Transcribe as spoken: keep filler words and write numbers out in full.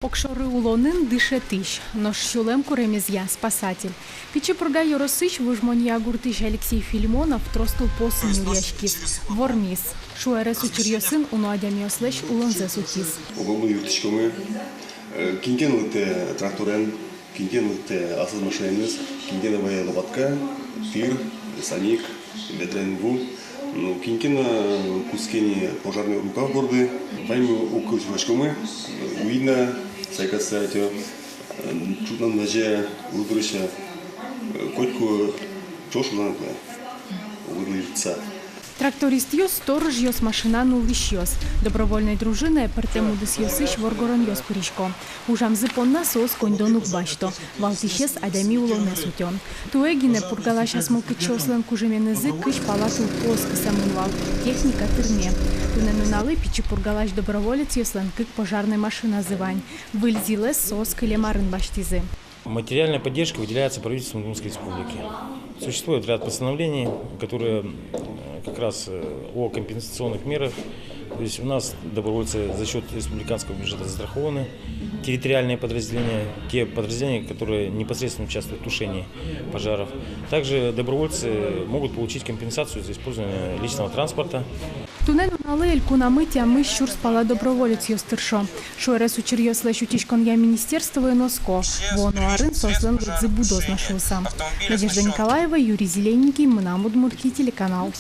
Огшоры улонын дышетӥсь, нош сюлэм куремезъя спасатель. Пичи Пурга ёросысь Вуж Монья гуртысь Алексей Филимонов трос тылпуосын нюръяськиз, вормиз. Шуэрес учыръёсын уно адямиослэсь улонзэс утиз. Огомы юрттӥськомы, э, кин ке но лыктэ тракторен, кин ке но лыктэ аслаз машинаеныз, кин ке но вае лопатка, тыр, самик, ведраен ву. Ну, кин ке но кутске ни пожарный рукав борды. Ваньмы уг кыльчи васькомы, уйна сайкаса ӧтё, ӵукна но вазе, уг дырысь, котьку ӵош уланы кулэ, уг дырысь юрттыса. Трактористъёс, сторожъёс, машинаен улӥсьёс. Добровольной дружинае пӧртэм удысъёсысь воргоронъёс пырисько. Ужамзы понна соос коньдон уг басьто. Валтӥсез — адями улонэз утён. Туэ гинэ Пургалась асмылкыдчиослэн кужыменызы кызь пала тылпуос кысэмын вал. Техника тырме. Туннэ нуналлы Пичи Пургалась доброволецъёслэн кык пожарной машиназы вань. Выль ЗИЛэз соос кылем арын басьтӥзы. Материальная поддержка выделяется правительством Удмуртской Республики. Существует ряд постановлений, которые, э, как раз, э, о компенсационных мерах. То есть у нас добровольцы за счёт республиканского бюджета застрахованы, территориальные подразделения, те подразделения, которые непосредственно участвуют в тушении пожаров. Также добровольцы могут получить компенсацию за использование личного транспорта. Туннэ нуналлы элькунамы тямыс сюрс пала доброволецъёс тыршо. Шуэрес учыръёслэсь утиськонъя министерствоын оско, вуоно арын соослэн лыдзы будоз на шуыса. Надежда Николаева, Юрий Зелененький, «Мынам Удмуртие» телеканал.